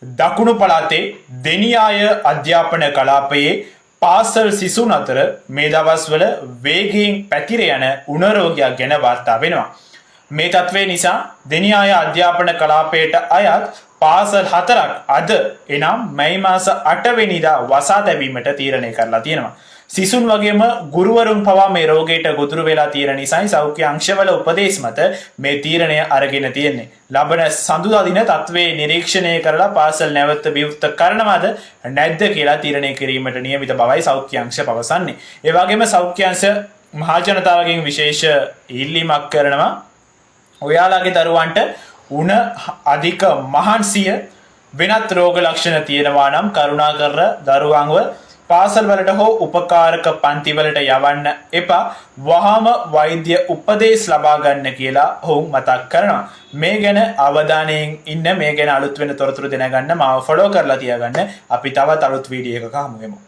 දකුණු පළාතේ දෙනියාය අධ්‍යාපන කලාපයේ පාසල් සිසුන් අතර මේ දවස්වල වේගයෙන් පැතිර යන උණ රෝගයක් ගැන වාර්තා වෙනවා. මේ තත්ත්වය නිසා දෙනියාය අධ්‍යාපන කලාපයට අයත් පාසල් හතරක් අද, එනම් මැයි මාස 8 වෙනිදා වසා තැබීමට තීරණය කරලා තියෙනවා. සිසුන් වගේම ගුරුවරුන් පවා මේ රෝගයට ගොදුරු වෙලා තියෙන නිසායි සෞඛ්‍ය අංශවල උපදෙස් මත මේ තීරණය අරගෙන තියෙන්නේ. ලබන සඳුදා දින තත්ත්වයේ නිරීක්ෂණය කරලා පාසල් නැවත විවෘත කරනවද නැද්ද කියලා තීරණය කිරීමට නියමිත බවයි සෞඛ්‍ය අංශ පවසන්නේ. ඒ වගේම සෞඛ්‍ය අංශ මහජනතාවගෙන් විශේෂ ඉල්ලීමක් කරනවා. ඔයාලගේ දරුවන්ට උණ අධික මහන්සිය, වෙනත් රෝග ලක්ෂණ තියෙනවා නම් කරුණාකර දරුවන්ව පාසල් වලට හෝ උපකාරක පන්ති වලට යවන්න එපා. වහාම වෛද්‍ය උපදෙස් ලබා ගන්න කියලා ඔවුන් මතක් කරනවා. මේ ගැන අවධානයෙන් ඉන්න. මේ ගැන අලුත් වෙන තොරතුරු දැනගන්න මාව ෆලෝ කරලා තියාගන්න. අපි තවත් අලුත් වීඩියෝ එකක හමු වෙමු.